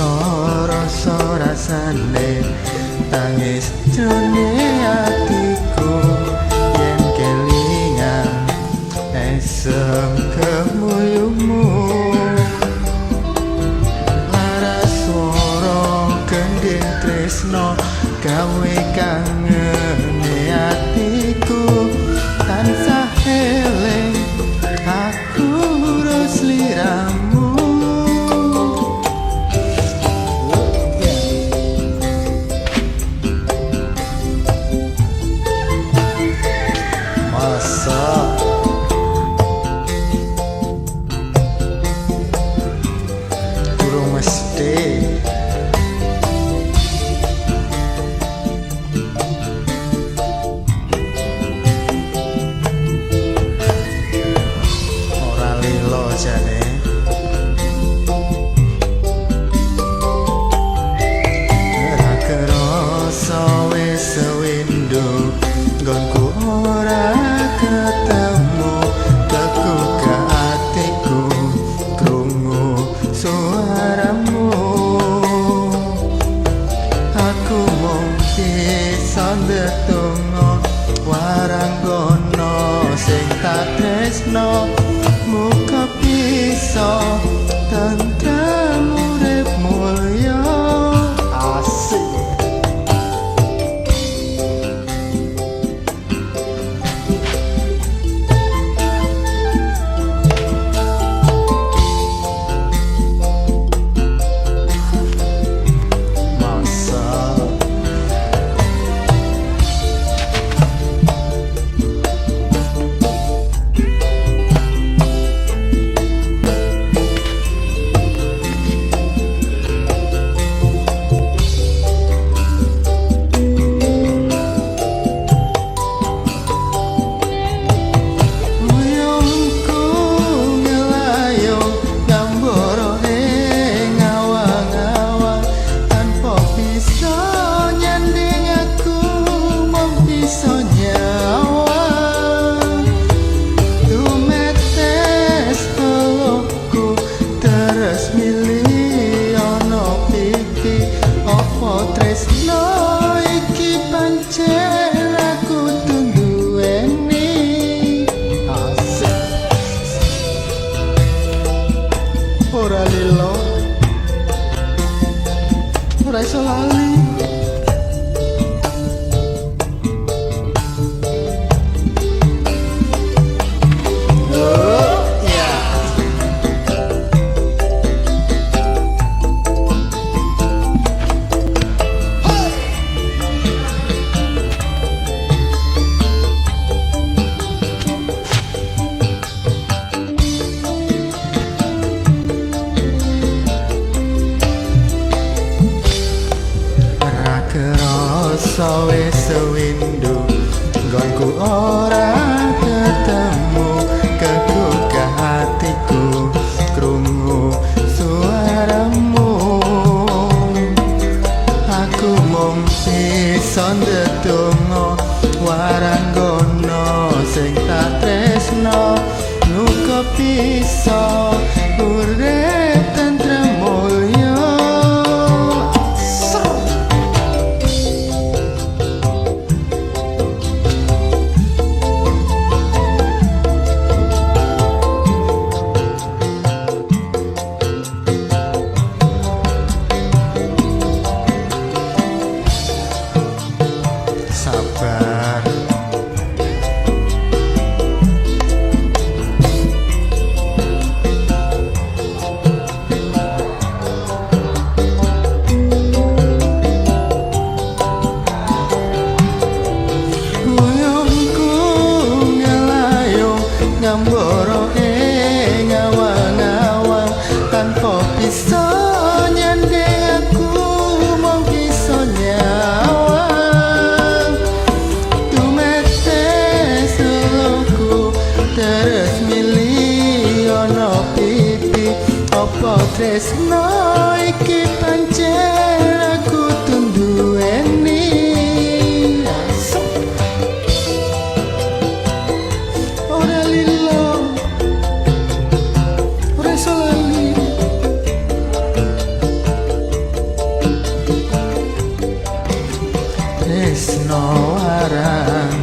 iso rasa rasane tangis jroning atiku yen kelingan esem kemuyumu. Lara swara gending tresno gawe kangene atiku, tansah eling aku urus sliramu. Masa durung mesti ora lilo jane. Ora kerasa wis sewindu nggonku ora ketemu, kegugah atiku krungu suaramu. Aku mung bisa ndedonga waranggono sing tak tresno, muga bisa tentrem urip mulya. Asik. Masa Uyungku ngelayung ngambara ing awang-awang, tanpa bisa nyanding aku mung bisa nyawang. Tumetes pelukku terus milih ana pipi, apa tresno iki pancen aku tunduweni. Asik. Ora lilo, ora iso lali. Oh, ya. Ora kerasa wis sewindu nggonku ora ketemu, kegugah atiku krungu suaramu. Aku mung bisa ndedonga waranggono sing tak tresno, muga bisa urip tentrem mulya. Ser. Sabar. Uyungku ngelayung ngambara ing awang-awang, tanpa bisa nyanding aku mung bisa nyawang. Tumetes luluku terus milih ana pipi, apa tresno iki pancen aku tunduweni. Asik. Ora lilo, ora iso lali. Tresno warang.